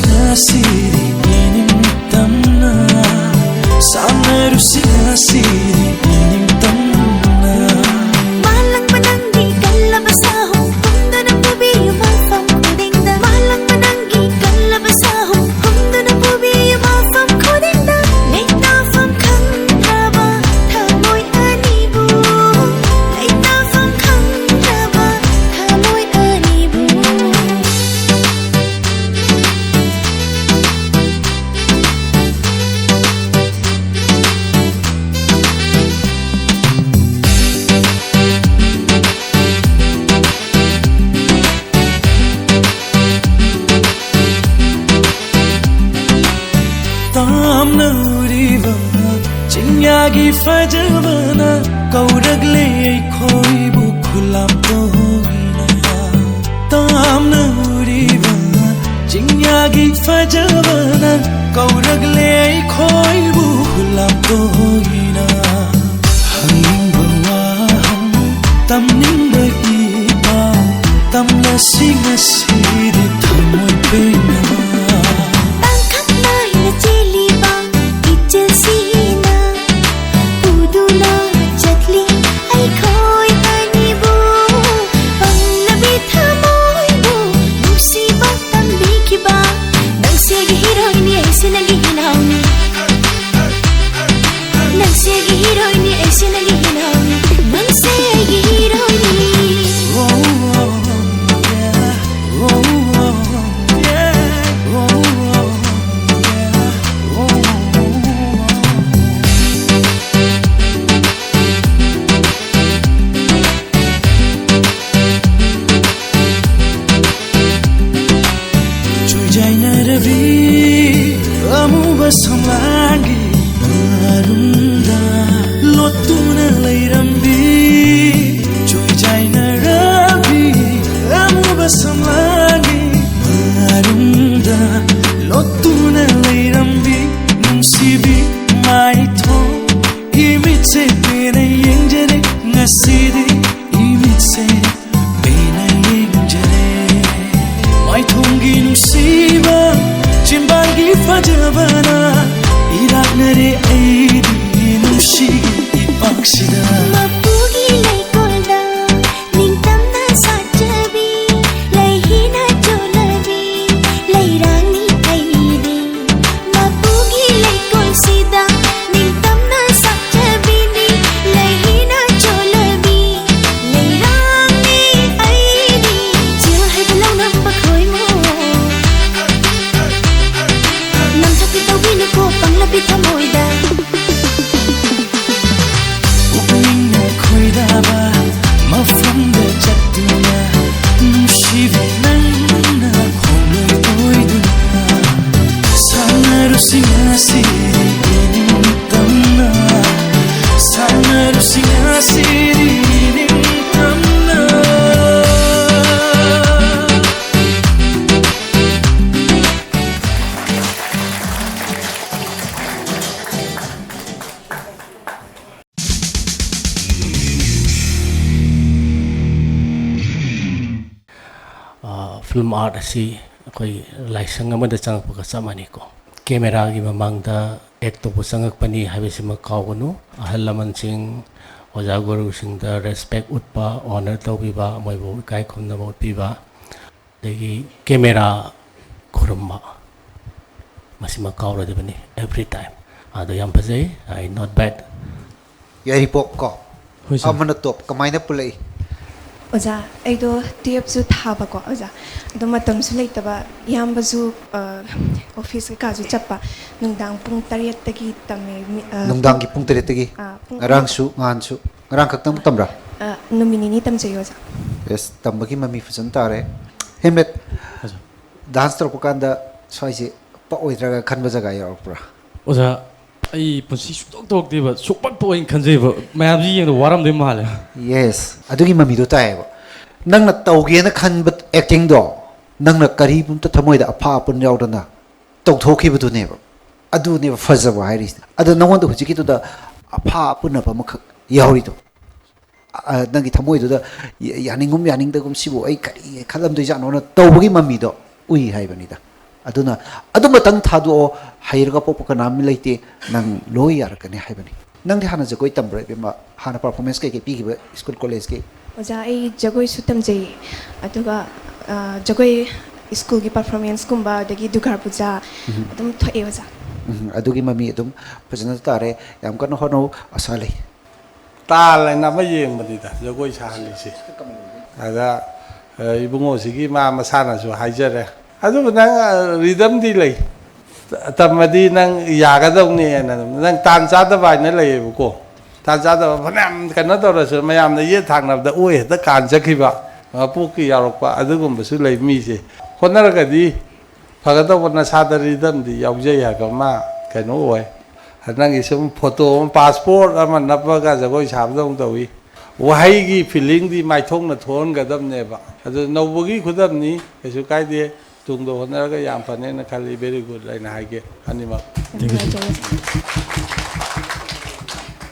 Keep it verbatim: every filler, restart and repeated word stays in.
ꯉꯁꯤꯗꯤ ꯏꯅꯤꯡꯇꯝꯅ ꯁꯥꯟꯅꯔꯨꯁꯤ, ꯉꯁꯤꯗꯤ ꯏꯅꯤꯡꯇꯝꯅ꯫ ꯃꯥꯂꯪꯕ ꯅꯪꯒꯤ ꯀꯜꯂꯕ ꯁꯥꯍꯨꯝ ꯍꯨꯝꯗꯨꯅ ꯄꯨꯕꯤꯌꯨ ꯃꯐꯝ ꯈꯨꯗꯤꯡꯗ꯫ ꯃꯥꯂꯪꯕ ꯅꯪꯒꯤ ꯀꯜꯂꯕ ꯁꯥꯍꯨꯝ ꯍꯨꯝꯗꯨꯅ ꯄꯨꯕꯤꯌꯨ ꯃꯐꯝ ꯈꯨꯗꯤꯡꯗ꯫ ꯂꯩꯇꯥꯐꯝ ꯈꯪꯗ꯭ꯔꯕ ꯊꯃꯣꯏ ꯑꯅꯤꯕꯨ, ꯂꯩꯇꯥꯐꯝ ꯈꯪꯗ꯭ꯔꯕ ꯊꯃꯣꯏ ꯑꯅꯤꯕꯨ꯫ ꯇꯥꯝꯅ ꯎꯔꯤꯕ ꯆꯤꯡꯌꯥꯒꯤ ꯐꯖꯕꯅ ꯀꯧꯔꯛꯂꯦ ꯑꯩꯈꯣꯏꯕꯨ ꯈꯨꯂꯥꯝ ꯇꯧꯅ꯫ ꯇꯥꯝꯅ ꯎꯔꯤꯕ ꯆꯤꯡꯌꯥꯒꯤ ꯐꯖꯕꯅ ꯀꯧꯔꯛꯂꯦ ꯑꯩꯈꯣꯏꯕꯨ ꯈꯨꯂꯥꯝ ꯇꯧꯅ꯫ ꯍꯪꯅꯤꯡꯕ ꯋꯥꯍꯪ, ꯇꯝꯅꯤꯡꯕ ꯏꯄꯥꯎ, ꯇꯝꯂꯁꯤ ꯉꯁꯤꯗꯤ ꯊꯃꯣꯏ ꯄꯦꯟꯅ꯫ ꯇꯥꯡꯀꯛ ꯅꯥꯏꯅ ꯆꯦꯜꯂꯤꯕ ꯏꯆꯦꯜꯁꯤꯅ ꯄꯨꯗꯨꯅ ꯆꯠꯂꯤ ꯑꯩꯈꯣꯏ ꯑꯅꯤꯕꯨ꯫ ꯄꯪꯂꯕꯤ ꯊꯃꯣꯏꯕꯨ ꯅꯨꯡꯁꯤꯕ ꯇꯝꯕꯤꯈꯤꯕ ꯅꯪꯁꯦ ꯑꯩꯒꯤ ꯍꯤꯔꯣꯏꯅꯤ, ꯑꯩꯁꯦ ꯅꯪꯒꯤ ꯍꯤꯅꯥꯎꯅꯤ꯫ ꯅꯪꯁꯦ ꯑꯩꯒꯤ ꯍꯤꯔꯣꯏꯅꯤ, ꯑꯩꯁꯦ ꯅꯪꯒꯤ ꯍꯤꯅꯥꯎꯅꯤ꯫ ꯅꯪꯁꯦ ꯑꯩꯒꯤ ꯍꯤꯔꯣꯏꯅꯤ꯫ Oh, oh, yeah. Oh, oh, yeah. Oh, oh, yeah. Oh, oh, oh. ꯆꯨꯏꯖꯥꯏꯅꯔꯕꯤ ꯑꯃꯨꯕ ꯁꯝꯂꯥꯡꯒꯤ ꯃꯔꯨꯝꯗ ꯂꯣꯠꯇꯨꯅ ꯂꯩꯔꯝꯕꯤ꯫ ꯆꯨꯏꯖꯥꯏꯅꯔꯕꯤ ꯑꯃꯨꯕ ꯁꯝꯂꯥꯡꯒꯤ ꯃꯔꯨꯝꯗ ꯂꯣꯠꯇꯨꯅ ꯂꯩꯔꯝꯕꯤ꯫ ꯅꯨꯡꯁꯤꯕꯤ ꯃꯥꯏꯊꯣꯡ ꯏꯃꯤꯠꯁꯦ ꯄꯦꯟꯅ ꯌꯦꯡꯖꯔꯦ ꯉꯁꯤꯗꯤ꯫ ꯏꯃꯤꯠꯁꯦ ꯄꯦꯟꯅ ꯌꯦꯡꯖꯔꯦ꯫ ꯃꯥꯏꯊꯣꯡꯒꯤ ꯅꯨꯡꯁꯤꯕ ꯕꯅ ꯏꯔꯥꯛꯅꯔꯦ ꯑꯩꯗꯤ ꯅꯨꯡꯁꯤꯒꯤ ꯏꯄꯥꯛꯁꯤꯗ꯫ ꯃꯄꯨꯒꯤ ꯂꯩꯀꯣꯜꯗ ꯅꯤꯡꯇꯝꯅ ꯁꯥꯠꯆꯕꯤ, ꯂꯩꯍꯤꯅ ꯆꯣꯜꯂꯕꯤ ꯂꯩꯔꯥꯡꯅꯤ ꯑꯩꯗꯤ꯫ ꯃꯄꯨꯒꯤ ꯂꯩꯀꯣꯜꯁꯤꯗ ꯅꯤꯡꯇꯝꯅ ꯁꯥꯠꯆꯕꯤꯅꯤ, ꯂꯩꯍꯤꯅ ꯆꯣꯜꯂꯕꯤ ꯂꯩꯔꯥꯡꯅꯤ ꯑꯩꯗꯤ꯫ ꯆꯤꯜ ꯍꯩꯕ ꯂꯧꯅꯝꯕ ꯈꯣꯏꯃꯨ ꯅꯝꯊꯛꯇ ꯇꯧꯕꯤꯅꯨꯀꯣ ꯄꯪꯂꯕꯤ ꯊꯃꯣꯏꯗ꯫ ꯄꯨꯛꯅꯤꯡꯅ ꯈꯣꯏꯗꯥꯕ ꯃꯐꯝꯗ ꯆꯠꯇꯨꯅ ꯅꯨꯡꯁꯤꯕꯤ ꯅꯪꯅ ꯈꯣꯡꯂꯣꯏ ꯑꯣꯏꯗꯨꯅ ꯁꯥꯟꯅꯔꯨꯁꯤ ꯉꯁꯤꯗꯤ ꯏꯅꯤꯡꯇꯝꯅ꯫ ꯁꯥꯟꯅꯔꯨꯁꯤ ꯉꯁꯤꯗꯤ ꯏꯅꯤꯡꯇꯝꯅ꯫ ꯐꯤꯜꯝ ꯑꯥꯔꯠ ꯑꯁꯤ ꯑꯩꯈꯣꯏ ꯂꯥꯏꯁꯪ ꯑꯃꯗ ꯆꯪꯉꯛꯄꯒ ꯆꯞ ꯃꯥꯟꯅꯩꯀꯣ꯫ ꯀꯦꯃꯦꯔꯥꯒꯤ ꯃꯃꯥꯡꯗ ꯑꯦꯛ ꯇꯧꯕ ꯆꯪꯉꯛꯄꯅꯤ ꯍꯥꯏꯕꯁꯤꯃ ꯀꯥꯎꯒꯅꯨ꯫ ꯑꯍꯜ ꯂꯃꯟꯁꯤꯡ, ꯑꯣꯖꯥ ꯒꯨꯔꯨꯁꯤꯡꯗ ꯔꯦꯁꯄꯦꯛ ꯎꯠꯄ, ꯑꯣꯅꯔ ꯇꯧꯕꯤꯕ, ꯃꯣꯏꯕꯨ ꯏꯀꯥꯏ ꯈꯨꯝꯅꯕ ꯎꯠꯄꯤꯕ, ꯑꯗꯒꯤ ꯀꯦꯃꯦꯔꯥ ꯈꯨꯔꯨꯝꯕ, ꯃꯁꯤꯃ ꯀꯥꯎꯔꯣꯏꯗꯕꯅꯤ every time꯫ ꯑꯗꯣ ꯌꯥꯝ ꯐꯖꯩ, I not bad꯫ ꯌꯥꯏꯔꯤꯄꯣꯛ ꯀꯣ꯫ ꯍꯣꯏ, ꯁꯥꯔ꯫ ꯑꯃꯅ ꯇꯣꯞ ꯀꯃꯥꯏꯅ ꯄꯨꯜꯂꯛꯏ? ꯑꯣꯖꯥ, ꯑꯩꯗꯣ ꯇꯨꯌꯦꯜꯞꯁꯨ ꯊꯥꯕꯀꯣ ꯑꯣꯖꯥ, ꯑꯗꯣ ꯃꯇꯝꯁꯨ ꯂꯩꯇꯕ, ꯏꯌꯥꯝꯕꯁꯨ ꯑ, ꯑꯣꯐꯤꯁ ꯀꯩꯀꯥꯁꯨ ꯆꯠꯄ, ꯅꯨꯡꯗꯥꯡ ꯄꯨꯡ ꯇꯔꯦꯠꯇꯒꯤ ꯇꯝꯃꯦ꯫ ꯃꯤ-, ꯑ, ꯉꯔꯥꯡꯁꯨ ꯅꯍꯥꯟꯁꯨ ꯉꯔꯥꯡ ꯈꯛꯇꯪ ꯇꯝꯕ꯭ꯔꯥ? ꯑ, ꯅꯨꯃꯤꯠ ꯅꯤꯅꯤ ꯇꯝꯖꯩ ꯑꯣꯖꯥ꯫ ꯌꯦꯁ, ꯇꯝꯕꯒꯤ ꯃꯃꯤ ꯐꯖꯅ ꯇꯥꯔꯦ꯫ ꯍꯦꯝꯂꯦꯠ, ꯑꯣꯖꯥ꯫ ꯗꯥꯟꯁ ꯇꯧꯔꯛꯄ ꯀꯥꯟꯗ ꯁ꯭ꯋꯥꯏꯁꯦ ꯄꯛꯑꯣꯏꯗ꯭ꯔꯒ ꯈꯟꯕ ꯖꯒꯥ ꯌꯥꯎꯔꯛꯄ꯭ꯔꯥ? ꯑꯣꯖꯥ, ꯑꯩ ꯄꯨꯟꯁꯤ ꯁꯨꯡꯇꯧ ꯇꯧꯔꯛꯇꯦꯕ, ꯁꯨꯡꯄꯛ ꯄꯛꯑꯣꯏꯅ ꯈꯟꯖꯩꯕ꯫ ꯃꯌꯥꯝꯁꯤ ꯌꯦꯡꯕꯗ ꯋꯥꯔꯝꯗꯣꯏ ꯃꯥꯜꯂꯦ꯫ ꯌꯦꯁ, ꯑꯗꯨꯒꯤ ꯃꯃꯤꯗꯣ ꯇꯥꯏꯌꯦꯕ꯫ ꯅꯪꯅ ꯇꯧꯒꯦꯅ ꯈꯟꯕ ꯑꯦꯛꯇꯤꯡꯗꯣ, ꯅꯪꯅ ꯀꯔꯤꯝꯇ ꯊꯃꯣꯏꯗ ꯑꯐꯥ ꯑꯄꯨꯟ ꯌꯥꯎꯗꯅ ꯇꯧꯊꯣꯛꯈꯤꯕꯗꯨꯅꯦꯕ꯫ ꯑꯗꯨꯅꯦꯕ ꯐꯖꯕ ꯍꯥꯏꯔꯤꯁꯦ꯫ ꯑꯗꯣ ꯅꯉꯣꯟꯗ ꯍꯧꯖꯤꯛꯀꯤꯗꯨꯗ ꯑꯐꯥ ꯑꯄꯨꯟꯅꯕ ꯑꯃꯈꯛ ꯌꯥꯎꯔꯤꯗꯣ, ꯑ, ꯅꯪꯒꯤ ꯊꯃꯣꯏꯗꯨꯗ ꯌꯥꯅꯤꯡꯒꯨꯝ ꯌꯥꯅꯤꯡꯗꯒꯨꯝ, "ꯁꯤꯕꯨ ꯑꯩ ꯀꯔꯤ ꯈꯜꯂꯝꯗꯣꯏꯖꯥꯠꯅꯣꯅ" ꯇꯧꯕꯒꯤ ꯃꯃꯤꯗꯣ ꯎꯏ ꯍꯥꯏꯕꯅꯤꯗ꯫ ꯑꯗꯨꯅ ꯑꯗꯨꯃꯇꯪ ꯊꯥꯗꯣꯛꯑꯣ, ꯍꯩꯔꯒ ꯄꯣꯛꯄ ꯀꯅꯥꯝ ꯂꯩꯇꯦ, ꯅꯪ ꯂꯣꯏ ꯌꯥꯔꯛꯀꯅꯤ ꯍꯥꯏꯕꯅꯤ꯫ ꯅꯪꯗꯤ ꯍꯥꯟꯅ ꯖꯒꯣꯏ ꯇꯝꯕ꯭ꯔꯥ ꯏꯕꯦꯝꯃ? ꯍꯥꯟꯅ ꯄꯔꯐꯣꯔꯃꯦꯟꯁ ꯀꯩꯀꯩ ꯄꯤꯈꯤꯕ ꯁ꯭ꯀꯨꯜ ꯀꯣꯂꯦꯖꯀꯤ? ꯑꯣꯖꯥ, ꯑꯩ ꯖꯒꯣꯏꯁꯨ ꯇꯝꯖꯩꯌꯦ꯫ ꯑꯗꯨꯒ ꯑ, ꯖꯒꯣꯏ ꯁ꯭ꯀꯨꯜꯒꯤ ꯄꯔꯐꯣꯔꯃꯦꯟꯁꯀꯨꯝꯕ, ꯑꯗꯒꯤ ꯗꯨꯔꯒꯥ ꯄꯨꯖꯥ ꯑꯗꯨꯝ ꯊꯣꯛꯑꯦ ꯑꯣꯖꯥ꯫ ꯎꯝ, ꯑꯗꯨꯒꯤ ꯃꯃꯤ ꯑꯗꯨꯝ ꯐꯖꯅ ꯇꯥꯔꯦ꯫ ꯌꯥꯝ ꯀꯟꯅ ꯍꯣꯠꯅꯧ, ꯑꯁꯥ ꯂꯩ꯫ ꯇꯥꯜ ꯍꯥꯏꯅ ꯑꯃ ꯌꯦꯡꯕꯅꯤꯗ ꯖꯒꯣꯏ ꯁꯥꯍꯜꯂꯤꯁꯦ꯫ ꯑꯗ ꯑ, ꯏꯕꯨꯡꯉꯣꯁꯤꯒꯤ ꯃꯥ ꯃꯁꯥꯅꯁꯨ ꯍꯥꯏꯖꯔꯦ꯫ ꯑꯗꯨꯕꯨ ꯅꯪ ꯔꯤꯗꯝꯗꯤ ꯂꯩ꯫ ꯇꯝꯃꯗꯤ ꯅꯪ ꯌꯥꯒꯗꯧꯅꯦꯅ ꯑꯗꯨꯝ, ꯅꯪ ꯇꯥꯟ ꯆꯥꯗꯕ ꯍꯥꯏꯅ ꯂꯩꯌꯦꯕꯀꯣ꯫ ꯇꯥꯟ ꯆꯥꯗꯕ ꯐꯅꯌꯥꯝ ꯀꯩꯅꯣ ꯇꯧꯔꯁꯨ ꯃꯌꯥꯝꯅ ꯌꯦꯠ ꯊꯥꯡꯅꯕꯗ ꯑꯣꯏ ꯍꯦꯛꯇ ꯀꯥꯟꯖꯈꯤꯕ, ꯃꯄꯣꯛꯀꯤ ꯌꯥꯎꯔꯛꯄ ꯑꯗꯨꯒꯨꯝꯕꯁꯨ ꯂꯩ꯫ ꯃꯤꯁꯦ ꯍꯣꯠꯅꯔꯒꯗꯤ ꯐꯒꯗꯧꯕ, ꯅꯁꯥꯗ ꯔꯤꯗꯝꯗꯤ ꯌꯥꯎꯖꯩ ꯍꯥꯏꯕ ꯑꯃ ꯀꯩꯅꯣ ꯑꯣꯏ꯫ ꯅꯪꯒꯤ ꯁꯨꯝ ꯐꯣꯇꯣ ꯑꯃ, ꯄꯥꯁꯄꯣꯔꯠ ꯑꯃ ꯅꯞꯄꯒ ꯖꯒꯣꯏ ꯁꯥꯕꯗꯧꯅ ꯇꯧꯏ꯫ ꯋꯥꯍꯩꯒꯤ ꯐꯤꯂꯤꯡꯗꯤ ꯃꯥꯏꯊꯣꯡꯅ ꯊꯣꯛꯍꯟꯒꯗꯕꯅꯦꯕ꯫ ꯑꯗꯨ ꯅꯧꯕꯒꯤ ꯈꯨꯗꯝꯅꯤ, ꯀꯩꯁꯨ ꯀꯥꯏꯗꯦ꯫ ꯇꯨꯡꯗ ꯍꯣꯠꯅꯔꯒ ꯌꯥꯝ ꯐꯅꯦꯅ ꯈꯜꯂꯤ꯫ Very good ꯍꯥꯏꯅ ꯍꯥꯏꯒꯦ ꯑꯅꯤꯃꯛ꯫ ꯌꯥꯝ ꯅꯨꯡꯉꯥꯏꯖꯔꯦ ꯑꯣꯖꯥ꯫